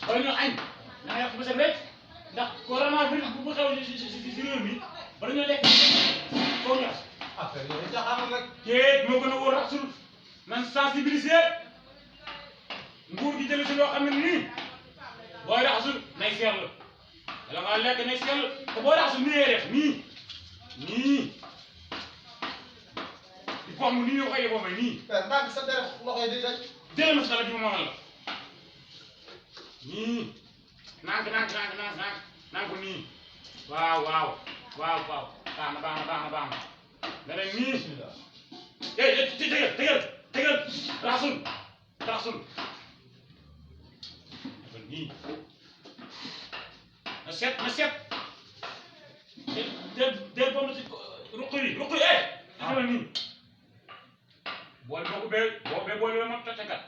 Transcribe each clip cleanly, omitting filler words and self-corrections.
wala ñu añ da ngay wax ba seen rek ndax coronavirus bu xew ci réew mi wala ñu lekk foo ñu affaire yooyu jaxamal rek. kéet moo gën a wóor raxasul nan sensibiliser nguur gi jëlee si loo xam ne nii booy raxasul nay seetlu wala nga lekk nay seetlu te booy raxasul nii ngay def nii di ko xam ni ñu koy yeboo may nii. père ndànk sa deret loxo yi di daj. jëlee ma si dara ji ma moomal la nii naan ko nii waaw baax na nga ne nii tegal raxasul nii na set del bom na ci ruq yi defal nii bool boo bee bool yoo ma tatakat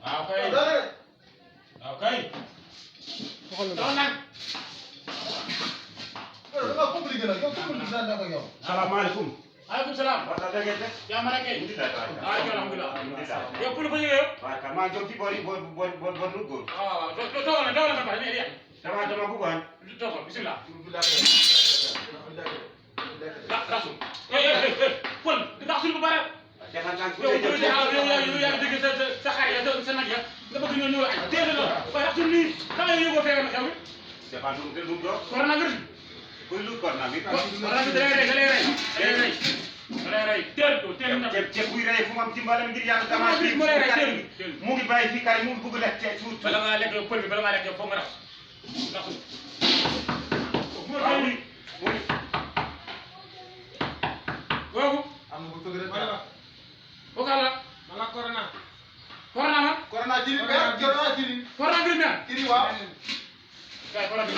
waaw kay doon nag dama compliqué nag yow compliqué naa ko yow. salaamaaleykum. maaleykum salaam. waaw da ngeen def. yaa ma nekkee. alhamdulilah. yow pour ko yëgee. waaw kay maa ngi jóg ci boori nu góor. waaw toogal na ba pare mais dama bëggoon. toogal bisimilah. rasul. kon rasul bu bare. defal naa yow yaa ngi dégg sa xar ya sa nag ya nga bëgg ñoo ñëw ay teel la waaye rasul nii da ngay yëgoo feebar na xew mi. defal nu mu doon. coronavirus. kuy lu coronavirus. coronavirus da lay rey teel na. te buy rey fu mu am dimbalam ngir yàlla damaa. mu lay rey teel mu ngi bàyyi fii kay mu ngi bëgg lekk te suur. bala ngaa lekk yow pël bi bala ngaa lekk yow foog nga raxas kooku am na bu tëgg rek. kooku àll mala corona. corona man. corona jiri. corona jiri. corona bi mel. jiri waaw. kay corona bi